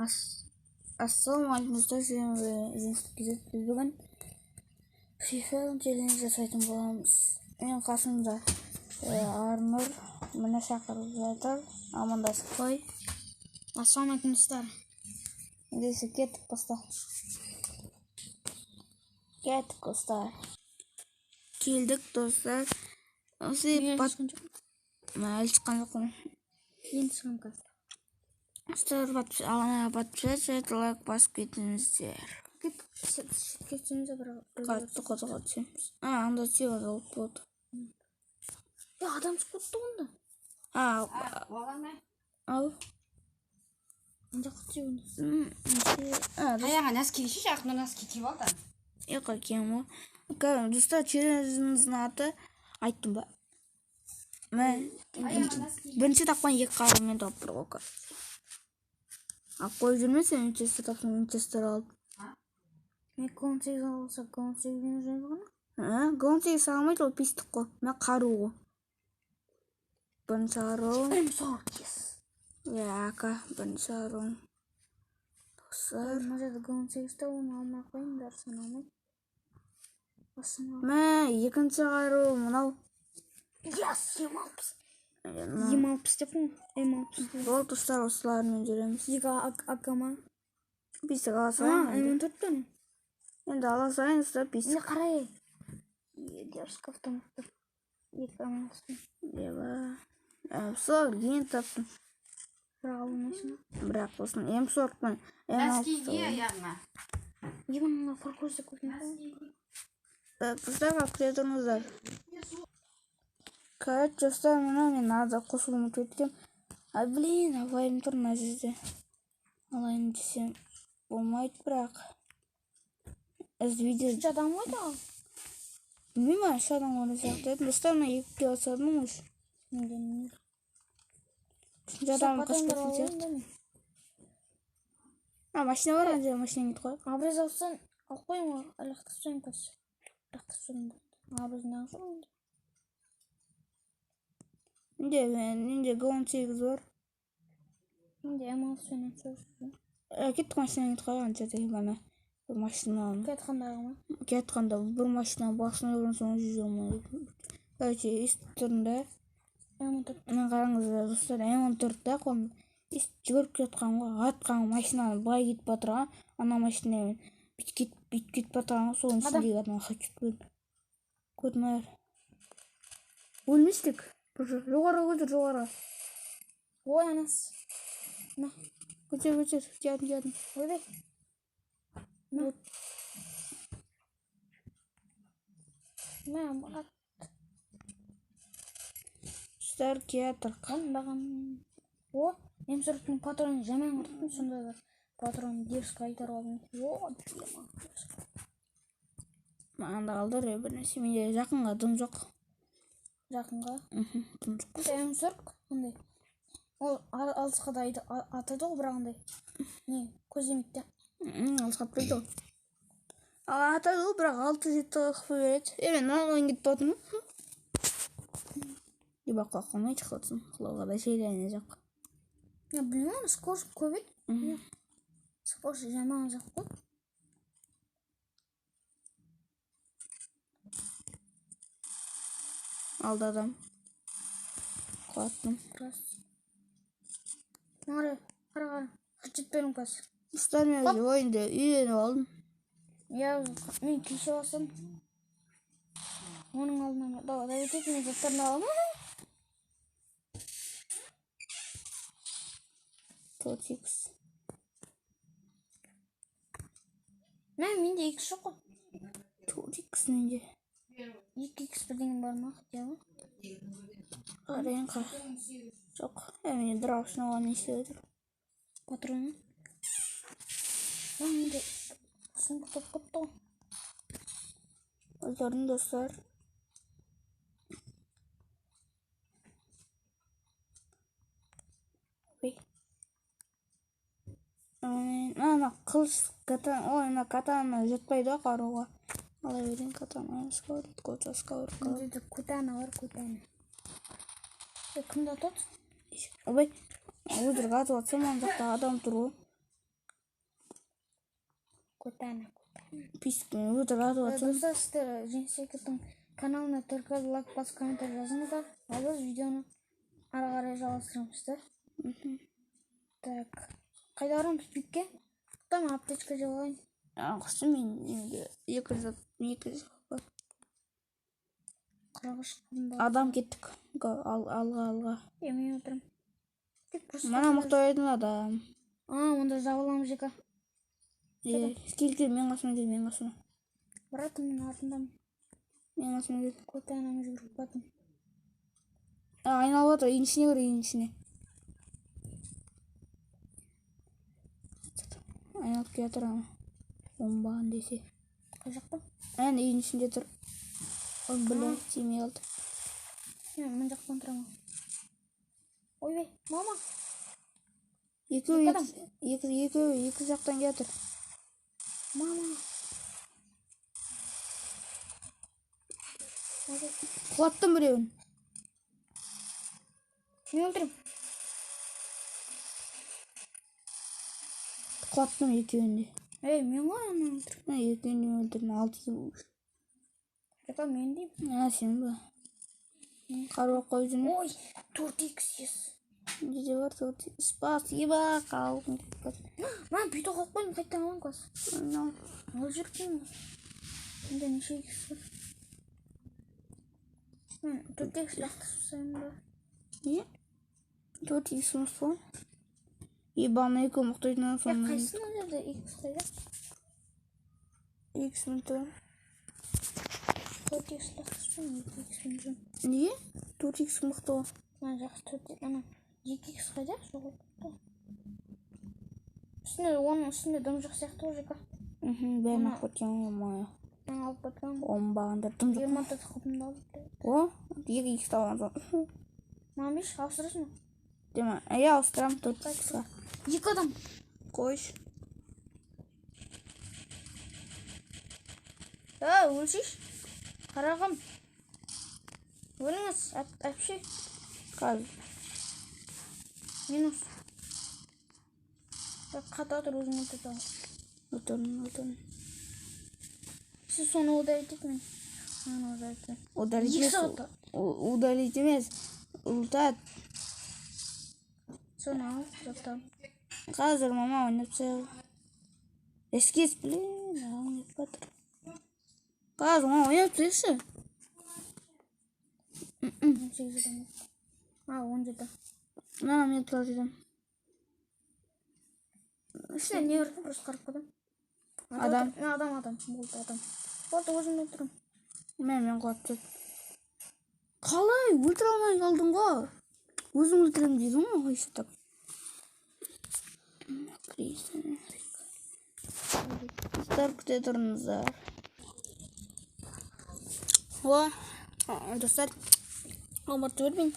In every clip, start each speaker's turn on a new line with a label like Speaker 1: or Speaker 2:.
Speaker 1: Ассалаумағалейкум, достар, сіздермен біз бүгін FIFA челлендж жасайтын боламыз. Мен қасымда Арнұр міне шақырып жатыр. Амандасып қой.
Speaker 2: Ассалаумағалейкум, достар.
Speaker 1: Ендеше кеттік, баста. Кеттік, достар. Келдік, достар. Осы
Speaker 2: Мен
Speaker 1: пат...
Speaker 2: шыққан жоқпын.
Speaker 1: Әлі шыққан жоқпын.
Speaker 2: Енді шығамын қазір.
Speaker 1: Достар, подписаться, лайк басып кетіңіздер.
Speaker 2: Кеттік, шетке түсеміз де бір
Speaker 1: Қатты қызыға түсеміз. А, анда түсіп алып болды.
Speaker 2: Е, адам шығып кетті ғой онда.
Speaker 1: А, ал.
Speaker 2: Ана жаққа түсе онда.
Speaker 1: А,
Speaker 3: Аяғыңа носки киші, жақында носки киіп ал да.
Speaker 1: Екі киемін ғой. Достар, челленджіміздің аты айттым ба? Мә, бірінші тапқан екі қарумен тауып тұр ғой. Алып қойып жүрме сен, Винчестер тапсаң, Винчестер алып.
Speaker 2: Мен он сегіз алса, он сегізбен жүреміз ғой.
Speaker 1: А, он сегіз салмайды, ол пистік қой. Мә, қару ғой. Бірінші қару.
Speaker 2: М40, yes.
Speaker 1: Иә, АК, бірінші қару. Достар.
Speaker 2: Мына жерде он сегіз та, оны алмай ақ қояйын, бәрі алмай. Осыны ал.
Speaker 1: Мә, екінші қару мынау.
Speaker 2: Yes, М60. М60 деп қой. М60.
Speaker 1: Болды, достар, осылармен жүреміз.
Speaker 2: Екі АК ма?
Speaker 1: Пистік ала
Speaker 2: А,
Speaker 1: салайын. Енді.
Speaker 2: М14 пе?
Speaker 1: Енді ала салайын, достар,
Speaker 2: Міне
Speaker 1: пистік.
Speaker 2: қарай. Дерзкий автомат деп. Екі М60.
Speaker 1: Еба. Сол, енді таптым.
Speaker 2: Бірақ алмайсың.
Speaker 1: Бірақ сосын М40 пен
Speaker 3: Носки
Speaker 1: М6.
Speaker 3: ки аяғыңа.
Speaker 2: Екі мына фаркурсы көрген.
Speaker 1: Достар, алып келе тұрыңыздар. Короче, достар, мына мен ада қосуды ұмытып кеткем. А, блин, абайым тұр мына жерде. Алайын десем болмайды бірақ. Аз видео
Speaker 2: Үш адам ғой да.
Speaker 1: Білмеймін, үш адам ғана сияқты еді. Достар, мына екіге басадым ғой.
Speaker 2: Менде не?
Speaker 1: Үшінші адам қашып кеткен сияқты. А, машина бар, ана жерде машина кетіп қой.
Speaker 2: Обрез алсаң, алып қойын ғой, лақтырып тастаймын қазір. Лақтырып тастаймын. Обрез неғып жүр онда?
Speaker 1: Менде Г18 бар.
Speaker 2: Менде М6 пен М4.
Speaker 1: Кеттік, машина кетіп қой, ана жерде бана. Бір машина
Speaker 2: Кетқандағы ма?
Speaker 1: кетқанда бір машина басына ұрған соң жүзе алмай. Короче, естіп тұрмын да.
Speaker 2: М4.
Speaker 1: Мына қараңыздар, достар, М14 та қолымда. Естіп жүгіріп келе жатқан ғой, атқан машинаны былай кетіп батырған, ана машинамен бүйтіп кетіп, бүйтіп кетіп батырған ғой, соның ішіндегі адам қайтып кеткен. Көрдің бе? Өлместік. Жоғары көтер, жоғары.
Speaker 2: Ой, анасы. На,
Speaker 1: Көтер, көтер, келдім, келдім.
Speaker 2: ойбай. На. Мә, маған
Speaker 1: Достар, келатыр.
Speaker 2: маған. О, М40-тың патронын жаман құрттым, сонда да патрон дерзко қайтарып алдым. О, дема.
Speaker 1: Маған да қалдыр, бір нәрсе. Менде жақынға дым жоқ.
Speaker 2: Жақынға.
Speaker 1: Мхм, дым жоқ.
Speaker 2: М40 андай. Ол алысқа да атады ғой, бірақ андай. Не, көздемейді де.
Speaker 1: Алысқа атпайды ғой. Ал атады ғой, бірақ 6-7 хп береді. Е, мен мынаны ойын кетіп жатырмын. Еба, құлап қалмай шықсын. Құлауға да желание жоқ.
Speaker 2: Я білмеймін, скорость көп еді. Скорость жаман жоқ қой.
Speaker 1: Алды адам. Құлаттым.
Speaker 2: Рас. Қара, қара, қара. Хеджет беремін қазір.
Speaker 1: Достар, мен өзі ойынды үйреніп алдым.
Speaker 2: Я мен кеше бастадым. Оның алдына давай, давай, тек мен заттарын аламын.
Speaker 1: 4x.
Speaker 2: Мә, менде икс жоқ қой.
Speaker 1: 4x менде.
Speaker 2: Екі икс бірдеңе бар ма хотя бы?
Speaker 1: Қарайын, қара. Жоқ. Е, менде дробаш оған не істеп отыр?
Speaker 2: Патроны. О, менде сумка толып кетті ғой.
Speaker 1: Өздерің, достар. Ой. Ана қылыш катана, ой, ана катана жетпейді ғой қаруға. Ала берейін катана, сковородка, сковородка.
Speaker 2: Менде де кутана бар, кутана. Е, кімді атады?
Speaker 1: Ой, өтірік атып жатсам, ана жақта адам тұр ғой.
Speaker 2: Көтәні.
Speaker 1: Пискін өтірік атып жатсың.
Speaker 2: Достар, сіздер Жеңісбектің каналына тіркеліп, лайк басып, комментарий жазыңыздар. Ал біз видеоны ары қарай жалғастырамыз да. Так. Қайда барамыз? Пикке? Там аптечка жеп алайын.
Speaker 1: Құсы мен енді 200 бар.
Speaker 2: 43 қым бар.
Speaker 1: Адам кеттік. Алға, алға.
Speaker 2: Е, мен отырмын. Тек просто.
Speaker 1: Мана мықты адам.
Speaker 2: А, онда жабыламыз жека.
Speaker 1: Е, кел, кел, мен қасыма кел, мен қасыма.
Speaker 2: Братым, мен артындамын.
Speaker 1: Мен қасыма кел.
Speaker 2: Көтәнім жүгіріп бардым.
Speaker 1: Айналып жатыр, үйдің ішіне кір, үйдің ішіне. Айналып келе жатыр ана. Оңбаған десе.
Speaker 2: Қай жақта?
Speaker 1: Әне үйдің ішінде тұр. Ой, бля, тимей қалды.
Speaker 2: Мен мына жақтан тұрамын. Ойбай, мама.
Speaker 1: Екеуі
Speaker 2: Екі адам.
Speaker 1: екеуі екі жақтан келе жатыр.
Speaker 2: Мама.
Speaker 1: Құлаттым біреуін.
Speaker 2: Мен өлтірем.
Speaker 1: Құлаттым екеуін де.
Speaker 2: Ей, мен ғой аны өлтірем.
Speaker 1: Мә, екеуін де өлтірдім. 6 кило.
Speaker 2: Жека, мен деймін.
Speaker 1: А, сен ба? Қару қойып жүрме.
Speaker 2: Ой, 4x ес.
Speaker 1: Неде бар? Спасибо, қалғым.
Speaker 2: Мә, бүйтіп қойып қойдым, қайтадан аламын қазір. Алып жүріп қоймын. Менде неше икс бар? Мен 4x лақтырып тастаймын ба?
Speaker 1: Не? 4 икс емес қой. Ебана екеуі мықтайтын
Speaker 2: Е,
Speaker 1: соны.
Speaker 2: қайсысы мына жерде икс қайда?
Speaker 1: Икс мықты.
Speaker 2: 4x лақтырып тастаймын, 2x пен жүремін.
Speaker 1: Неге? 4 икс мықты ғой.
Speaker 2: Мына жақсы 4 ана 2x қайда? Жоғалып кетті. Үстінде, оның үстінде дым жоқ сияқты ғой, Жека.
Speaker 1: Бәрін алып кеткен ғой, мая.
Speaker 2: Мен алып кеткен.
Speaker 1: Оңбағандар дым жоқ.
Speaker 2: 24 қылымды алып кетті.
Speaker 1: О, 2 икс алған соң.
Speaker 2: Маған берші, ауыстырасың ба?
Speaker 1: Деме, иә, ауыстырамын 4 иксқа.
Speaker 2: Екі адам.
Speaker 1: Қойшы.
Speaker 2: Ә, өлшейші. Қарағым. Өліңіз, әпше.
Speaker 1: Қазір.
Speaker 2: Минус. Қата тұр, өзің өлтіріп ал.
Speaker 1: Өлтірдім, өлтірдім.
Speaker 2: Сіз соны удалить ет мен. Аны удалить ет.
Speaker 1: Удалить
Speaker 2: Екі
Speaker 1: емес.
Speaker 2: сағатта.
Speaker 1: Удалить емес. Ұлтат.
Speaker 2: Соны ал, жақтан.
Speaker 1: Қазір мама ойнап тастайық. Эскиз, блин, ағым кетіп жатыр. Қазір мама ойнап тастайықшы.
Speaker 2: 18 адам. А, 17.
Speaker 1: Мына мен тұра жетемін.
Speaker 2: Үстіне не бар екен, просто қарап қалдым.
Speaker 1: Адам.
Speaker 2: Адам, адам. Болды, адам. Болды, өзім өлтірем.
Speaker 1: Мен құлап тастадым. Қалай өлтіре алмай қалдың ғой? Өзің өлтіремін дедің ғой, еще так. Достар, күте тұрыңыздар. О, достар, омыртып өлмейін.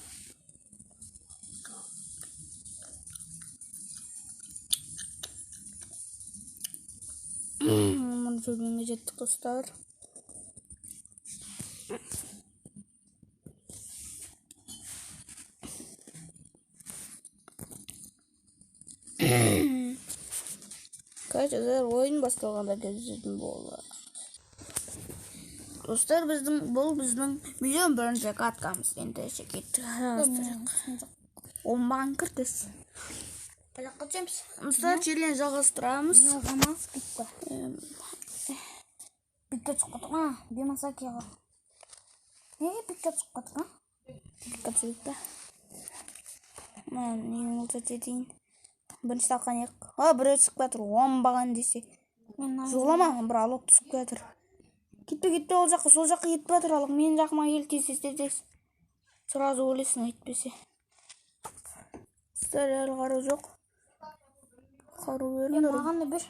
Speaker 1: Мұны өлмеуге жеттік, достар. Короче, ойын басталғанда кездесетін болды. Достар, бұл біздің миллион бірінші каткамыз. Енді кеттік. Оңбаған кіртіс.
Speaker 2: Жаққа түсеміз.
Speaker 1: Достар, челлендж жалғастырамыз.
Speaker 2: Не оғама, пикка. Пикка түсіп қалдық, а? Бимасакиға. Неге пикка түсіп қалдық, а?
Speaker 1: Пикка түсірдік па? Мына немен ұлтат етейін. Бірінші тапқан ек. А, біреу түсіп жатыр, оңбаған десе.
Speaker 2: Мен
Speaker 1: Жолама, бір алок түсіп жатыр. Кетпе, кетпе, ол жаққа, сол жаққа кетіп жатыр алок. Менің жақыма кел, тез, тез, тез, тез. Сразу өлесің әйтпесе. Достар, әлі қару жоқ. Қару беріңдер.
Speaker 2: Маған да бер.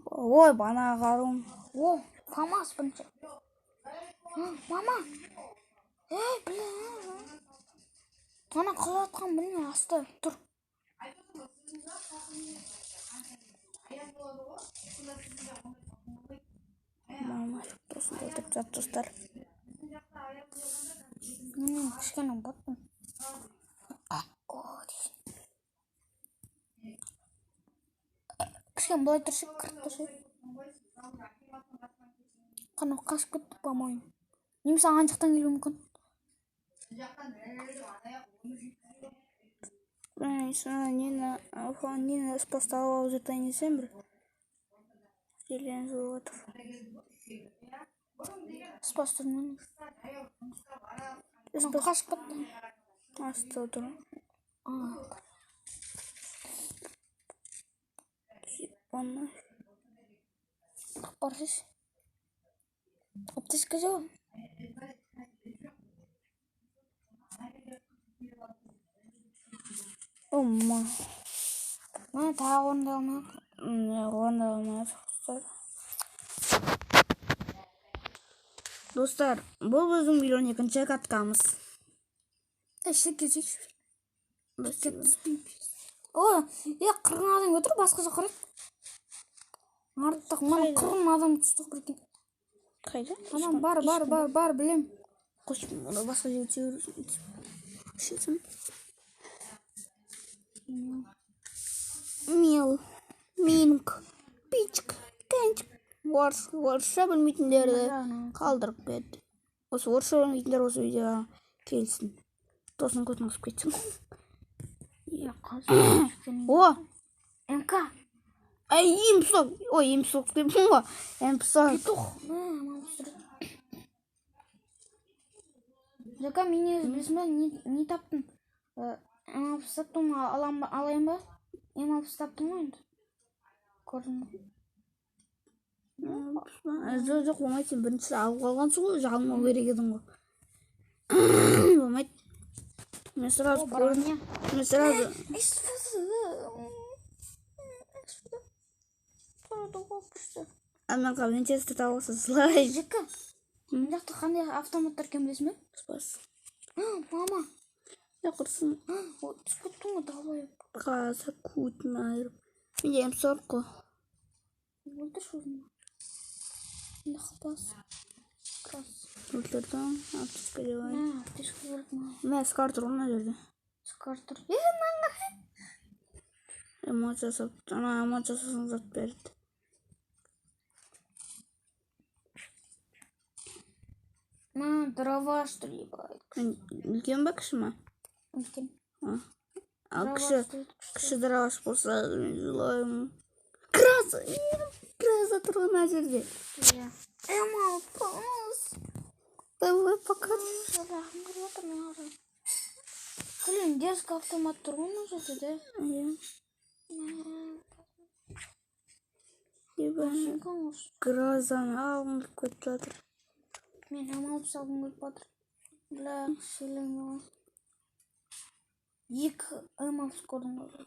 Speaker 1: Ой, бана қаруым.
Speaker 2: О, ФАМАС бірінші. Мама. Ей, бля. Ана құлатқан білмей асты тұр.
Speaker 1: Мама, тосын өлтіріп тастады, достар.
Speaker 2: Мен кішкене боттым. О, дейсің. Кішкене былай тұршы, кіріп тұршы. Қана қашып кетті, по-моему. Немесе ана жақтан келуі мүмкін.
Speaker 1: Нені спасталып алып жатайын десем, бір жерлерін жұлып жатыр.
Speaker 2: Спастырмын. Қашып кетті.
Speaker 1: Астында тұр. Оны
Speaker 2: Барсыз. Аптечка жоқ.
Speaker 1: Ома.
Speaker 2: Мына тағы орындай алмай.
Speaker 1: Орындай алмай достар. Достар, бұл біздің 1.2-ші каткамыз.
Speaker 2: Шекке жейікші. О, е, қырғын адам отыр, басқа жаққа қарай. Артық, мына қырғын адам түсті прикинь.
Speaker 1: Қайда?
Speaker 2: Адам бар, бар, бар, бар, білем.
Speaker 1: Қош, оны басқа жерге түсірсін. Мил, Минг, Пичк, Кенчик. Орысша білмейтіндерді қалдырып кетті. Осы орысша білмейтіндер осы видеоға келсін. Тосын көтін қысып кетсін. О!
Speaker 2: МК.
Speaker 1: Ай, М40. Ой, М40 деппін ғой. М40.
Speaker 2: Петух. Жака, мен негізі білесің ба, не таптым? М60 таптым, алайын ба? М60 таптым ғой енді. Көрдің бе?
Speaker 1: Жоқ, жоқ, болмайды, сен бірінші алып қалғансың ғой, уже алмау керек едің ғой. Болмайды. Мен сразу көрдім. Мен сразу Ана винчестер табылса солай.
Speaker 2: Жека, мына жақта қандай автоматтар екен білесің бе?
Speaker 1: Спас.
Speaker 2: Мама.
Speaker 1: Я құрсын.
Speaker 2: Түсіп кеттің ғой, давай.
Speaker 1: Қазір көтін айырып. Менде М40 қой.
Speaker 2: Өлтірші өзіңді. Менде қапас. Крас.
Speaker 1: Өлтірдім. Аптечка деп алайын.
Speaker 2: Мә, аптечка керек маған.
Speaker 1: Мә, скар тұр ғой мына жерде.
Speaker 2: Скар тұр. Е, мына.
Speaker 1: Эмоция жасап, ана эмоция жасасын зат берді.
Speaker 2: Мә, дрова, что ли, ебать.
Speaker 1: Үлкен ба, кіші ма?
Speaker 2: Үлкен.
Speaker 1: Ал кіші дроваш болса, мен жылаймын. Гроза, гроза тұр ғой мына жерде.
Speaker 2: Иә. М60.
Speaker 1: Давай, пока.
Speaker 2: Блин, дерзкий автомат тұр ғой мына жерде де.
Speaker 1: Иә. Ебать. Грозаны алғым келіп кетіп жатыр.
Speaker 2: Мен М60 алғым келіп жатыр. Бля, шелең ғой. 2 М60 көрдім ғой.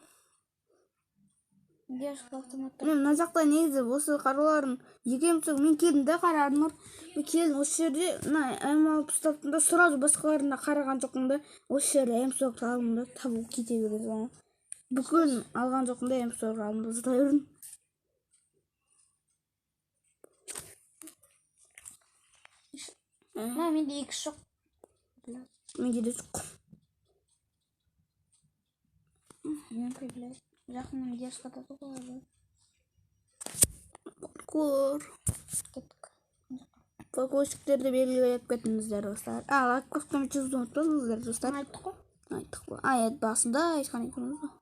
Speaker 2: Дерзкий автомат.
Speaker 1: Мен мына жақта негізі осы қарулардың екі М40 мен келдім де қарадым. Мен келдім осы жерде мына М60 таптым да сразу басқаларына қараған жоқпын да осы жерде М40 алдым да табылып кете берген соң. Бүкіл алған жоқпын да М40 алдым да зыта бердім.
Speaker 2: Мә, менде 2 жоқ.
Speaker 1: Менде де жоқ.
Speaker 2: Менікі, бля. Жақыннан дерзкий атады ғой.
Speaker 1: Паркур.
Speaker 2: Кеттік.
Speaker 1: Паркурщиктерді белгілеп кетіңіздер, достар. А, лайк басып коммент жазуды ұмытпаңыздар, достар.
Speaker 2: Айттық қой.
Speaker 1: Айттық қой. А, ет басында айтқан екенбіз ғой.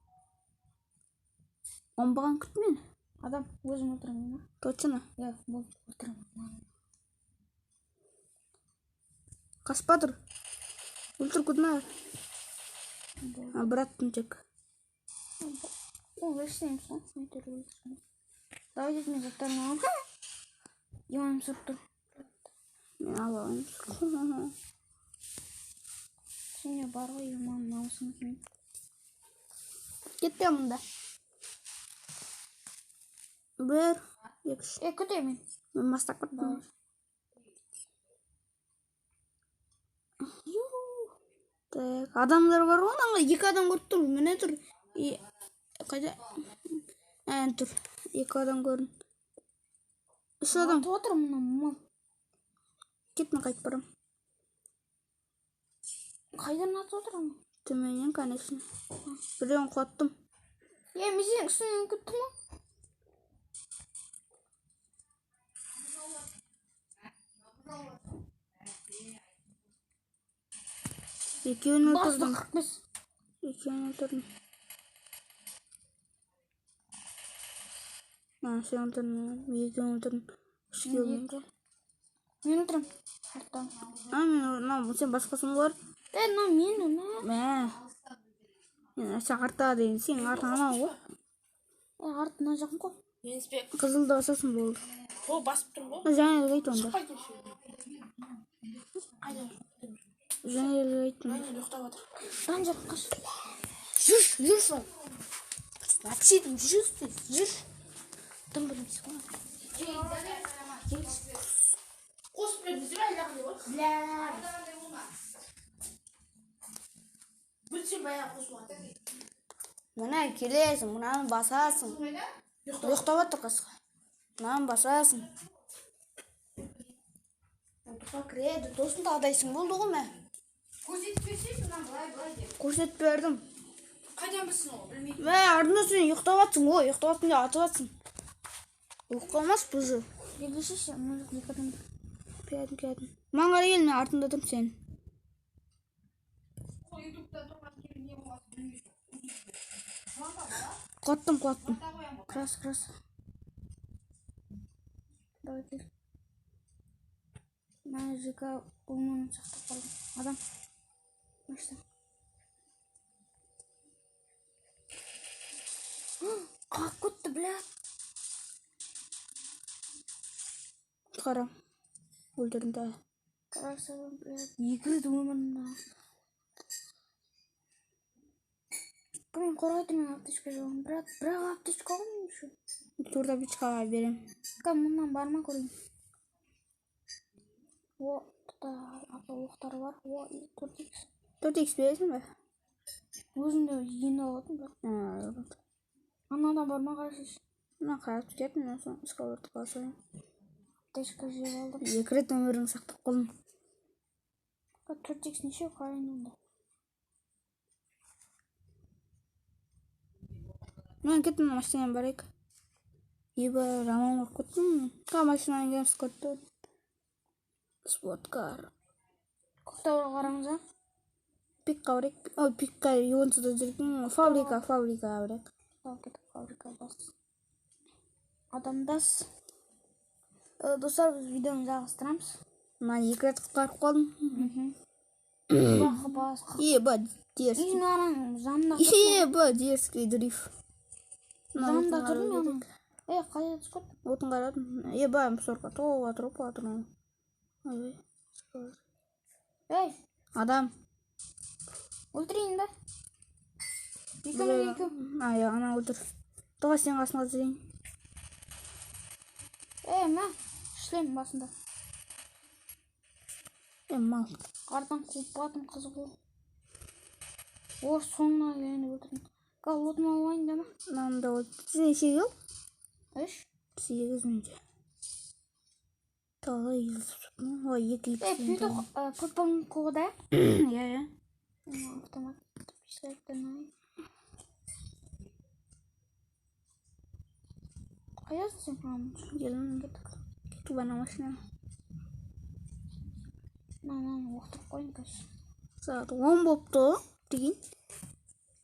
Speaker 1: Оңбаған күт мені.
Speaker 2: Адам, өзім отырамын.
Speaker 1: Точно?
Speaker 2: Иә, болды, отырамын.
Speaker 1: Қашпа тұр. Өлтір күтін ар. А, бір аттым тек.
Speaker 2: О, өлшейміз ғой. Өлтіріп. Давай деді, мен заттарымды аламын. Иманым сұрып тұр.
Speaker 1: Мен ала аламын.
Speaker 2: Сенде бар ғой, иманым намысың келмейді.
Speaker 1: Кетті мұнда. 1, 2, 3.
Speaker 2: Е, күтемін мен.
Speaker 1: Мен бастап кеттім. Так, адамдар бар ғой, ана 2 адам көріп тұрмын. Міне тұр. Қайда? Ән тұр. 2 адам көрдім. 3 адам.
Speaker 2: Атып отыр мына мал.
Speaker 1: Кет, мен қайтып барамын.
Speaker 2: Қайдан атып отыр ана?
Speaker 1: Төменнен, конечно. Біреуін құлаттым.
Speaker 2: Е, мен сенің үстіңнен күттім ғой.
Speaker 1: Екеуін
Speaker 2: Басты
Speaker 1: өлтірдім.
Speaker 2: 45.
Speaker 1: Екеуін өлтірдім. А, сен өлтірдің. Екеуін өлтірдім. Үш килл.
Speaker 2: Екі. Мен өлтірем. Арттан.
Speaker 1: А, мен мынау сен басқасың болар.
Speaker 2: Е, мынау мен, мына.
Speaker 1: Мә. Мен сен артта деген сенің артың анау ғой.
Speaker 2: Е, арт мына жақын ғой.
Speaker 3: Меніспе.
Speaker 1: Қызылды басасың болды.
Speaker 3: О, басып тұрмын ғой.
Speaker 1: Жаңа айт онда.
Speaker 3: Қайда ше? Қайда?
Speaker 1: Жаңа айт онда.
Speaker 3: Данияр ұйықтап жатыр.
Speaker 2: Данжар, қаш.
Speaker 1: Жүр, жүр сол. Вообще жүр, жүр.
Speaker 2: Дым білмейсің ғой.
Speaker 3: Қосып бердіңіз бе айлағын деп ғой? Бля. Білсем баяғы қосуға.
Speaker 1: Мына келесің, мынаны басасың. Ұйықтап жатыр қасқа. Мынаны басасың. Тұқа кіреді, тосын тағдайсың болды ғой мә.
Speaker 3: Көрсетіп берсейші, мына былай былай деп.
Speaker 1: Көрсетіп бердім.
Speaker 3: Қайдан білсін ол? Білмейді.
Speaker 1: Мә, артында сен ұйықтап жатсың ғой, ұйықтап жатсың деп атып жатсың. Ұйықтап қалмас бұзы.
Speaker 2: Келгеші, мына жақта екі адам.
Speaker 1: Келдім, келдім. Маған қарай кел, мен артында тұрмын сенің.
Speaker 3: Сол ютубта тұрған келін не болғанын білмейді.
Speaker 1: Құлаттым, құлаттым.
Speaker 2: Крас, крас. Давай кел. Мына ЖК өмірін сақтап қалдым. Адам. Машина. Қағып кетті, бля.
Speaker 1: Қара. Өлтірдім тағы.
Speaker 2: Красава, бля. Екі рет өмірін Мен қорғай тұрмын, аптечка жоғым. Брат, бірақ аптечка ғой мен еще.
Speaker 1: Төрт аптечкаға берем.
Speaker 2: Ка, мындан бар ма көрейін. О, тұта, оқтары бар. О, 4 икс.
Speaker 1: 4 икс бересің бе?
Speaker 2: Өзім де енді алатын, бірақ.
Speaker 1: А,
Speaker 2: Анадан бар ма қарашы.
Speaker 1: Мына қарап кеттім, мен соны сковородка салайын.
Speaker 2: Аптечка жеп алдым.
Speaker 1: Екі рет өміріңді сақтап қалдым.
Speaker 2: 4 икс неше қарайын онда.
Speaker 1: Мен кеттім, машинамен барайық. Ебі, жаман қорқып кеттім. Қа, машинамен келіп спортта. Спорткар.
Speaker 2: Көктауға қараңыз, а?
Speaker 1: Пикқа барайық. Ой, пикқа онсыз да жүрген. Фабрика, фабрикаға барайық.
Speaker 2: Ал кеттік фабрика бас. Адамдас. Достар, біз видеоны жалғастырамыз.
Speaker 1: Мына екі рет құтқарып қалдым.
Speaker 2: Бақы бас.
Speaker 1: Ебі, дерзкий.
Speaker 2: Үй, мынаның жанында.
Speaker 1: Ебі, дерзкий дрифт.
Speaker 2: Жанында тұрдым мен оның. Е, қайда түсіп кетті?
Speaker 1: Отын қарадым. Ебі, мусорка толып жатыр ғой, патрон. Ойбай.
Speaker 2: Ей,
Speaker 1: Адам.
Speaker 2: өлтірейін ба? Екі мен екі.
Speaker 1: Ай, ана өлтір. Тоға сен қасыңа жүрейін.
Speaker 2: Ей, мә, шлем басында.
Speaker 1: Е, мал.
Speaker 2: Қардан қуып батым қызық ол. О, соңына келгенде өлтірдім. Қал, отын алайын да ма?
Speaker 1: Мынаны да өлтір. Сен неше килл?
Speaker 2: 3.
Speaker 1: 8 менде. Тағы ой, екі
Speaker 2: Ей,
Speaker 1: икс.
Speaker 2: петух, ППМ да?
Speaker 1: Иә, иә.
Speaker 2: Автомат. Пистолеттен алайын. Қайдасың сен? А,
Speaker 1: Келдім, кеттік. Кеттік ана машина.
Speaker 2: Мынаны оқтырып қояйын қазір.
Speaker 1: Сағат 10 болыпты ғой. Деген.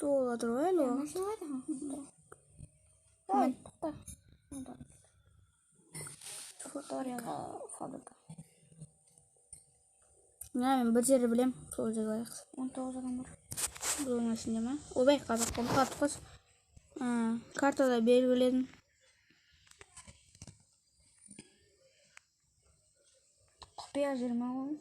Speaker 1: Толып жатыр ғой әлі уақыт.
Speaker 2: Машина қайда? Давай, тоқта. Факторияға фабрика.
Speaker 1: Мына мен бір жерді білем. Сол жерге барайық.
Speaker 2: 19 адам бар.
Speaker 1: Бұл ішінде ма? Ойбай, қазақ қой. Қатып қос. Картада белгіледім.
Speaker 2: Құпия жер ма ол?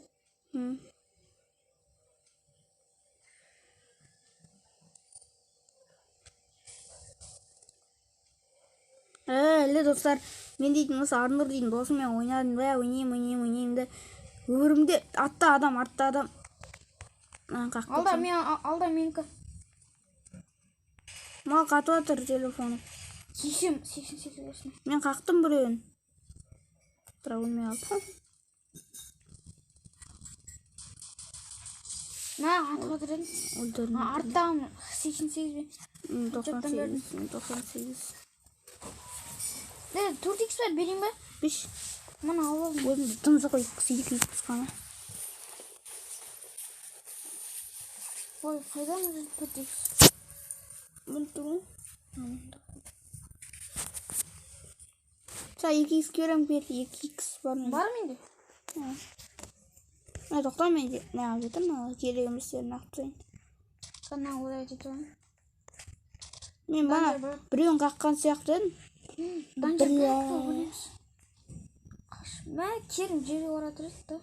Speaker 1: Әлі достар, мен дейтін осы Арнұр дейтін досыммен ойнадым да, ойнаймын, ойнаймын, ойнаймын да. Өмірімде атта адам, артта адам. Қақып
Speaker 2: Алда
Speaker 1: кетсем.
Speaker 2: мен, алда менікі.
Speaker 1: Маған қатып жатыр телефоным.
Speaker 2: 88 болсын.
Speaker 1: Мен қақтым біреуін. Бірақ өлмей қалды.
Speaker 2: Мә, атып жатыр едім.
Speaker 1: Өлтірдім.
Speaker 2: Арттағым 88 бе?
Speaker 1: 98, 98.
Speaker 2: Е, 4 икс бар, берейін ба?
Speaker 1: 5.
Speaker 2: Мына алып алдым.
Speaker 1: Өзімде тым жоқ 2 икс қана.
Speaker 2: Ой, қайдан 4 икс?
Speaker 1: Міне тұр ғой. Саған 2 икс беремін, бер, 2 икс бар менде.
Speaker 2: Бар менде.
Speaker 1: Мә, тоқта, менде неғып жатыр, мына керек еместерін ағып тастайын.
Speaker 2: Қана олай етіп тұрмын.
Speaker 1: Мен бана біреуін қаққан сияқты едім.
Speaker 2: Данжар.
Speaker 1: Бля.
Speaker 2: Өлеміз. Қаш. Мә, Керім жерге бара тұр еді да.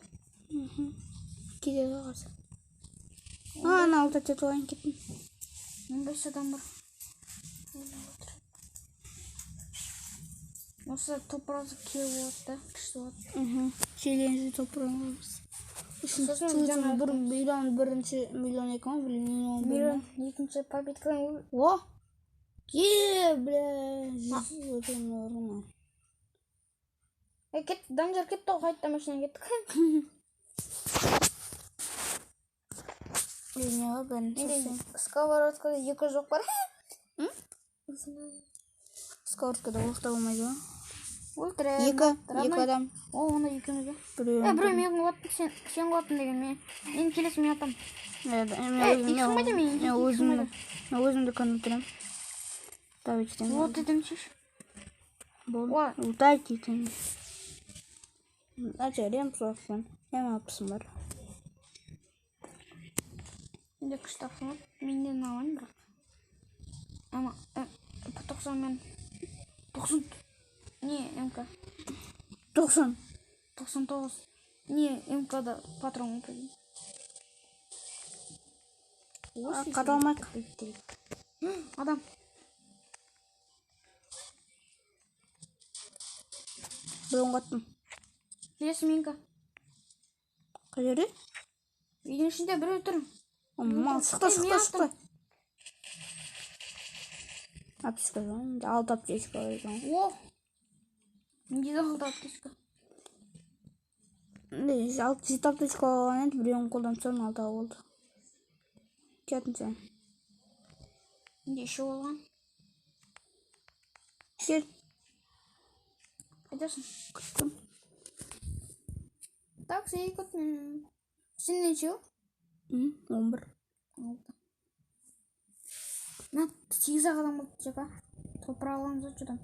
Speaker 1: Кетеді ғой қазір. А, ана алты етіп алайын, кеттім.
Speaker 2: 15 адам бар. Ойлап отыр. Осы топырасы кеу болады да, күшті болады.
Speaker 1: Челленджді топырамыз.
Speaker 2: Сосын жаңа
Speaker 1: 1 миллион, бірінші миллион екі ма, бір миллион бір ма?
Speaker 2: Миллион екінші попыткадан.
Speaker 1: О! Е, бля, 100 өтем орнына.
Speaker 2: Е, кетті, Данжар кетті ғой, қайтадан машина кеттік.
Speaker 1: Не ғой, бәрін
Speaker 2: Менде
Speaker 1: сатсаң.
Speaker 2: Сковородкада екі жоқ бар.
Speaker 1: Сковородкада оқ та болмайды ғой.
Speaker 2: Өлтірем.
Speaker 1: Екі адам.
Speaker 2: О, онда екеумізге.
Speaker 1: Біреуін.
Speaker 2: Е, біреу мен құлаттым, сен құлаттың деген мен. Енді келесі мен атамын.
Speaker 1: Мен
Speaker 2: Е,
Speaker 1: өзім-
Speaker 2: икс болмайды мен,
Speaker 1: мен
Speaker 2: икс
Speaker 1: өзімді
Speaker 2: болмайды.
Speaker 1: мен өзімді өлтіремін. Давайте етемін.
Speaker 2: Вот етемін шеш.
Speaker 1: Болды.
Speaker 2: Ой.
Speaker 1: Удать етемін. Ача, рем соқсын. Рем алпысым бар.
Speaker 2: Менде күшті автомат. Менде алайын бірақ. Ама П90 мен 90 не МК
Speaker 1: 90.
Speaker 2: 99 не МК-да патрон ғой.
Speaker 1: Қата алмайық.
Speaker 2: Адам.
Speaker 1: Біреуін қаттым.
Speaker 2: Келесі менікі.
Speaker 1: Қай жерде?
Speaker 2: Үйдің ішінде біреу тұр.
Speaker 1: Мал шықты,
Speaker 2: Е,
Speaker 1: шықты,
Speaker 2: мен
Speaker 1: шықты. Аптечка жоқ. Менде алты аптечка бар екен.
Speaker 2: О! Менде де алты аптечка.
Speaker 1: Менде алты, жеті аптечка болған еді, біреуін қолданып тастадым, алтауы болды. Кеттің сен.
Speaker 2: Менде үшеу болған.
Speaker 1: Кел.
Speaker 2: Қайдасың?
Speaker 1: Күттім.
Speaker 2: Так, сен күттің. Сен нешеу?
Speaker 1: 11.
Speaker 2: Алты. Мына сегіз ақ адам болды тек, а. Топырақ аламыз да содан.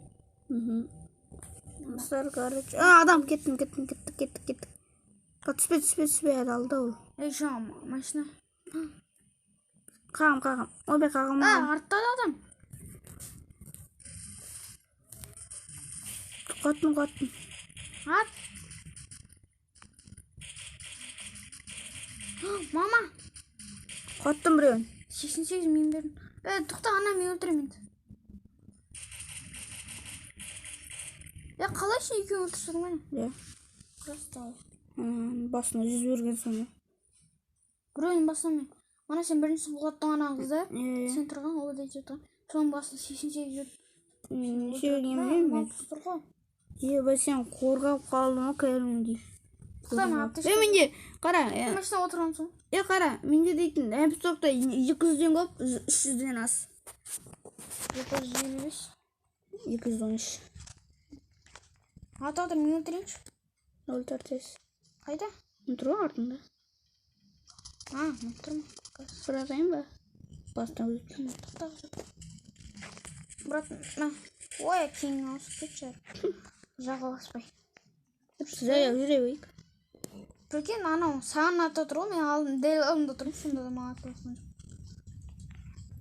Speaker 1: Достар, короче. А, адам, кеттім, кеттім, кеттік, кеттік, кеттік. Қа, түспе, түспе, түспе, әлі алда ол.
Speaker 2: Ей, жаңа машина.
Speaker 1: Қағам, қағам. Ойбай, қағам.
Speaker 2: А, артта да адам.
Speaker 1: Қаттым, қаттым.
Speaker 2: Ат. Мама,
Speaker 1: Қаттым біреуін.
Speaker 2: 88 мен бердім. Е, тоқта, ана мен өлтіремін енді. Е, қалай сен екеуін өлтіріп тастадың ғой?
Speaker 1: Иә.
Speaker 2: Красава.
Speaker 1: Басына 100 берген соң.
Speaker 2: Біреуінің басына мен. Ана сен бірінші құлаттың ана қыз да.
Speaker 1: Иә.
Speaker 2: Сен тұрған, ол да тұрған. Соның басына 88 бердім.
Speaker 1: Неше берген білмеймін мен.
Speaker 2: Тұр ғой.
Speaker 1: Ебай, сен қорғап қалдың ғой кәдімгідей.
Speaker 2: Тоқта, мен аптечка.
Speaker 1: Е, менде, қара,
Speaker 2: Машина отырған соң.
Speaker 1: е, қара, менде дейтін М-стокта 200-ден көп, 300-ден аз.
Speaker 2: 255.
Speaker 1: 213.
Speaker 2: Ата отыр, мен өлтірейінші.
Speaker 1: 0,4.
Speaker 2: Қайда?
Speaker 1: Тұр ғой артында.
Speaker 2: А, мен тұрмын.
Speaker 1: Бір атайын ба? Басына өтіп.
Speaker 2: Тоқта. Брат, на. Ой, кейін ауысып кетші. Жағаласпай.
Speaker 1: Жаяу жүре берейік.
Speaker 2: Прикинь, анау саған ата тұр ғой, мен алдым, дәл алдымда тұрмын, сонда да маған атып жатқан жоқ.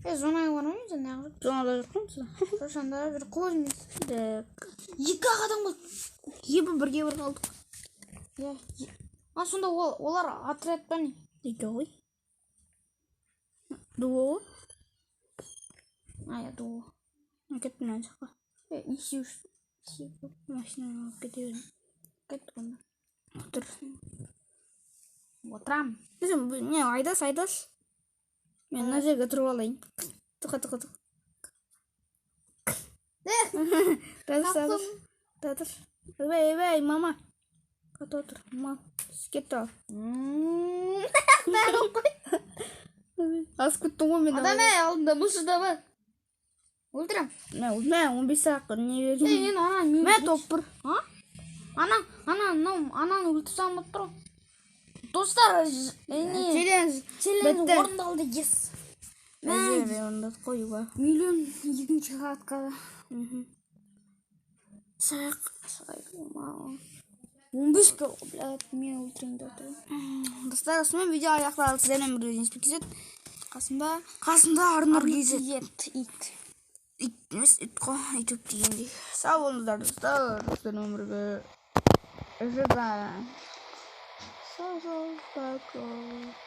Speaker 2: Е, зонаға бармаймыз енді неғып?
Speaker 1: Зонада жүр ғой.
Speaker 2: Шошанда жүр көзіміз.
Speaker 1: Так.
Speaker 2: Екі ақ адам қалды.
Speaker 1: Ебі бірге бір қалдық.
Speaker 2: Иә. А, сонда олар отряд па не?
Speaker 1: Екеу ғой. Дуо ғой.
Speaker 2: А, иә, дуо.
Speaker 1: Мен кеттім мына жаққа.
Speaker 2: Е, не істеу?
Speaker 1: Машинаны алып кете беремін.
Speaker 2: Кеттік онда.
Speaker 1: Отыр.
Speaker 2: Отырамын.
Speaker 1: Сен не, айдас, айдас. Мен мына жерге тұрып алайын. Тұқа, тұқа, тұқа. Тұра тұр, тұра тұр. Ойбай, ойбай, мама. Қата отыр, мал. Кетті ал. Асып кеттің ғой мен.
Speaker 2: Адам әй, алдында мұшы да бар. Өлтірем.
Speaker 1: Мә, мә, 15 ақ не
Speaker 2: Е,
Speaker 1: берген.
Speaker 2: енді ана мен
Speaker 1: Мә, топ бір.
Speaker 2: А? Ана, ана, мынау, ананы өлтіріп салып тұр ғой. Достар, не?
Speaker 1: Челлендж.
Speaker 2: Челлендж
Speaker 1: бітті.
Speaker 2: орындалды, yes.
Speaker 1: Әзер орындадық қой, юба.
Speaker 2: Миллион екінші қабатқа.
Speaker 1: Шығайық, шығайық.
Speaker 2: 15 килл, блядь, мен өлтірейін деп отырмын.
Speaker 1: Достар, осымен видео аяқталды. Сіздермен бірге Жеңіс KZ. Қасымда
Speaker 2: Қасында Арнұр
Speaker 1: KZ.
Speaker 2: Ит, ит.
Speaker 1: Ит емес, ит қой, ютуб дегендей. Сау болыңыздар, достар. Сіздермен бірге Жидан. Сау, сау, пока.